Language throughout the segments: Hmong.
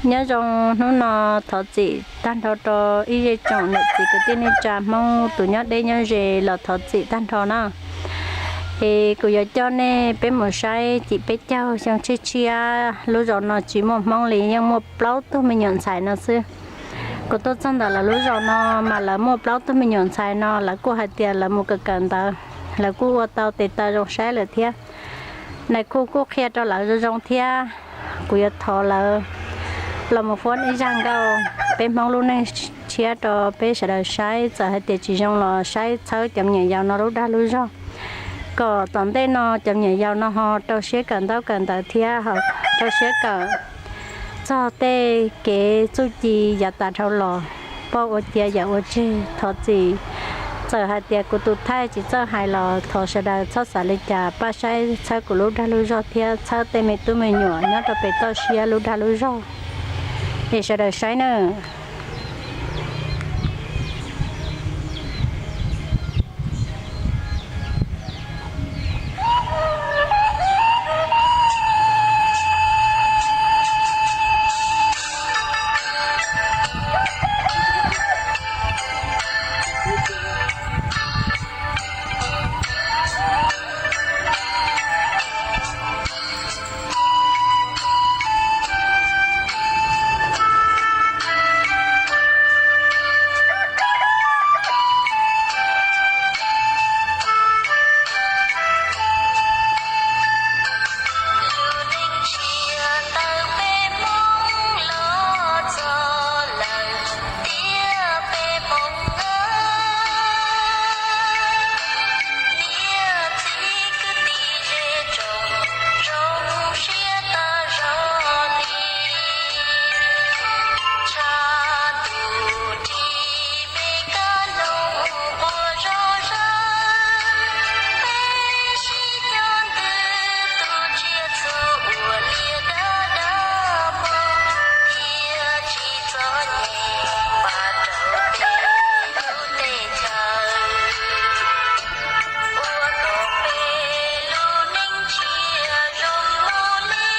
Nyob zoo hnub no, thov txim tag nrho rau ib zej tsoom niam txiv kwv tij neej tsa Hmoob tus nyob deb nyob ze los thov txim tag nrho na. Es kuv yuav coj nej peb mus saib cim peb caug xyoo tshiab tshiab, lub zos no tsis muaj Hmoob li, yeej muaj plaub tug me nyuam ntxhais no xwb. Kuv tuaj txog ntawm lawv lub zos no mas lawv muaj plaub tug me nyuam ntxhais no, lawv kuj hais tias lawv mus kawm kawm ntawv, lawv kuj ua tau tes taw zoo saib lawm thiab. Nais khu kuj qhia rau lawv zoo zoo thiab. Kuv yuav thov lawv los mus fuab ib zaj nkauj peb Hmoob lub neej tshiab rau peb sawv daws saib, txawm hais tias tsis zoo los saib txhawb cov me nyuam yaus no lub dag lub zog, kom tom ntej no cov me nyuam yaus no ho rau siab kawm ntaub kawm ntawv thiab ho rau siab kawm txog tej kev txuj ci yav tas dhau los, poj ua cia yawm ua tseg. Thov txim, txawm hais tias kuv tus thaij tsis txawj hais los thov sawv daws txhob xav li cas, pab saib txhawb kuv lub dag lub zog thiab txhawb tej me tub me nyuam nyob rau pem toj siab lub dag lub zog, es sawv daws saib nawb. Lub neej tshiab tawm peb Hmoob los txog lawm, tiam peb Hmoob niam txiv kwv tij ze tsoom zoo siab tas zog li. Tshav ntuj ris me kab noog quas zog zog, peb sib cog ntwg tus tsiaj txhu ua liaj dab dab mog, thiaj tsis txom nyem npaj rau peb lub teb chaws, ua kom peb lub neej tshiab zoo mus li.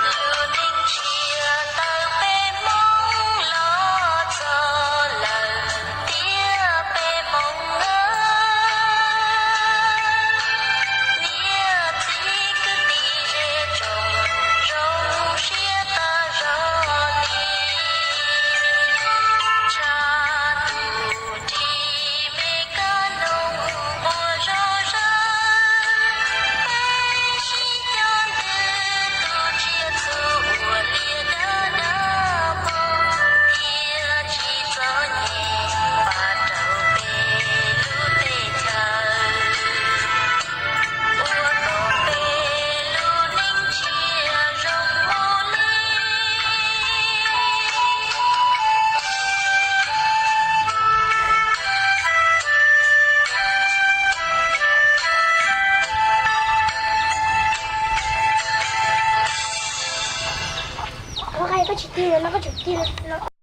Lub neej tshiab tawm peb Hmoob los txog lawm, tiam peb Hmoob niam txiv kwv tij ze tsoom zoo siab tas zog li. Tshav ntuj ris me kab noog quas zog zog, peb sib cog ntwg tus tsiaj txhu ua liaj dab dab mog, thiaj tsis txom nyem npaj rau peb lub teb chaws, ua kom peb lub neej tshiab zoo mus li. Koj tsis tig no, koj tsis tig no.